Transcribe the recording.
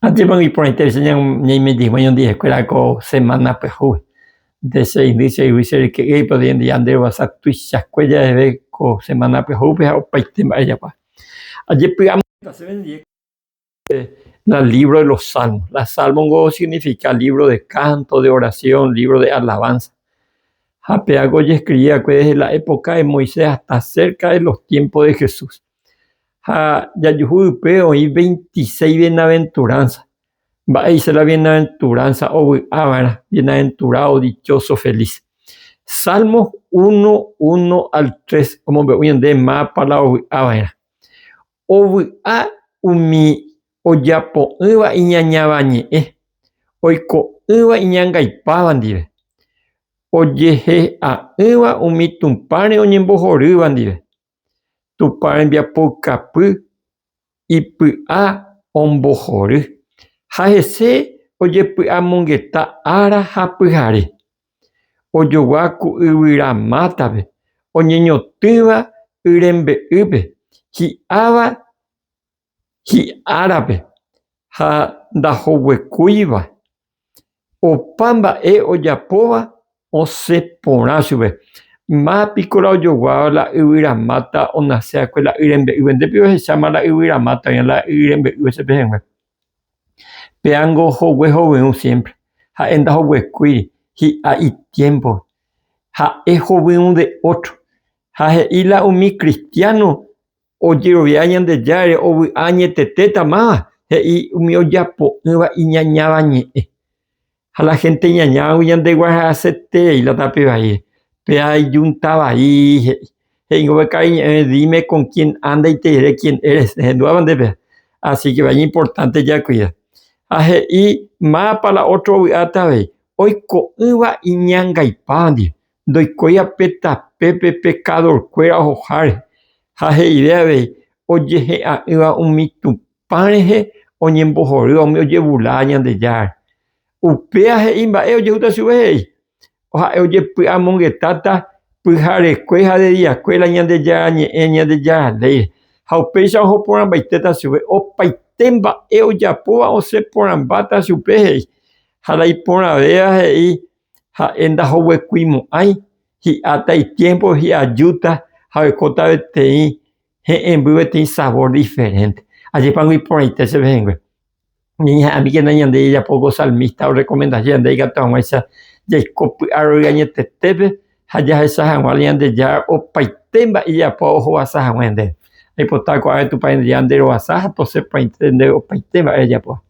Ajépa iporãite che ñaime jey oñondivekuéra ko semana pyahu. Nde che indy che yvy che ryke'y aipota ñande ñande rovasa tuichakue javeve ko semana pyahúpe ha opaite mba'e japa. Ajepy'amongetaseve nendive la libro de los Salmos. La Salmo ngo osignifica libro de canto, de oración, libro de alabanza. Ha péva ko ojescribi va'ekue desde la época de Moisés hasta cerca de los tiempos de Jesús. Ha jajuhu ype oĩ veintiséis bienaventuranza. Mba'éicha la bienaventuranza ovy'a va'erã, bienaventurado, dichoso, feliz. Salmos uno, uno al tres omombe'u ñandéve mávapa la ovy'a va'erã. Ovy'a umi ojapo'ỹva iñañáva ñe'ẽ, oiko'ỹva iñangaipáva ndive, ojehe'a'ỹva umi Tupãre oñembohorýva ndive. Tupã rembiapoukapy ipy'a ombohory, ha hese ojepy'amongeta ára ha pyhare. Ojogua ku yvyra mátape, oñeñotỹva y rembe'ýpe, hi'áva hi'árape ha ndahoguekúiva. Opa mba'e ojapóva osẽ porã chupe. Máva piko la ojoguáva la yvyramáta onase va'ekue la y rembe'ýpe? Nde piko ehecháma la yvyramáta oĩva la y rembe'ýpe che pehẽngue? Péango hogue hovyũ siémpre, ha'e ndahoguekúiri, hi'a itiémpope, ha'e hovyũ de ótro. Ha he'i la umi kristiáno Ojerovia Ñandejárare ovy'a añetetéta máva, he'i umi ojapo'ỹva iñañáva ñe'ẽ. Ha la hénte iñañávagui ñandeguarahaseterei la tape vaíre. Péva ijunta vai, he'i. He'ingo pe karai ñe'ẽme, Dime con quién anda y te diré quién eres. Rehendúva nde péva. Así que iñimportánte jakuida. Ha he'i mávapa la ótro ovy'áta avei, oiko'ỹva iñangaipáva ndive. Ndoikóiva pe tapépe pekadorkuéra ohoháre, ha he'ive avei ojehe'a'ỹva umi Tupã rehe oñembohorýva umi ojevuláva Ñandejárare. Upéva he'i mba'e ojehúta chupe he'i, ha'e ojepy'amongetáta pyharekue ha de diakue la Ñandejára ñe'ẽ, Ñandejára léire, ha upéicha oho porãmbaitéta chupe, opaite mba'e ojapóva osẽ porãmbáta chupe he'i, ha la iporãvéva he'i Ha'e ndahoguekuimo'ãi, hi'áta itiémpo, hi'ajúta ha oikóta peteĩ he'ẽmby peteĩ sabor diferénte. Ajépango iporãite che pehẽngue. Ñañeha'ãmíkena ñande jajapo ko salmísta orrekomendase ñande ikatu hag̃uáicha jaiko py'arory añetetépe ha jahecha hag̃ua Ñandejára opaite mba'e ijapóva ohovasa hag̃ua ñandéve. Aipota ko'ág̃a Tupã Ñandejára nderovasa ha tosẽ porãite ndéve opaite mba'e rejapóva.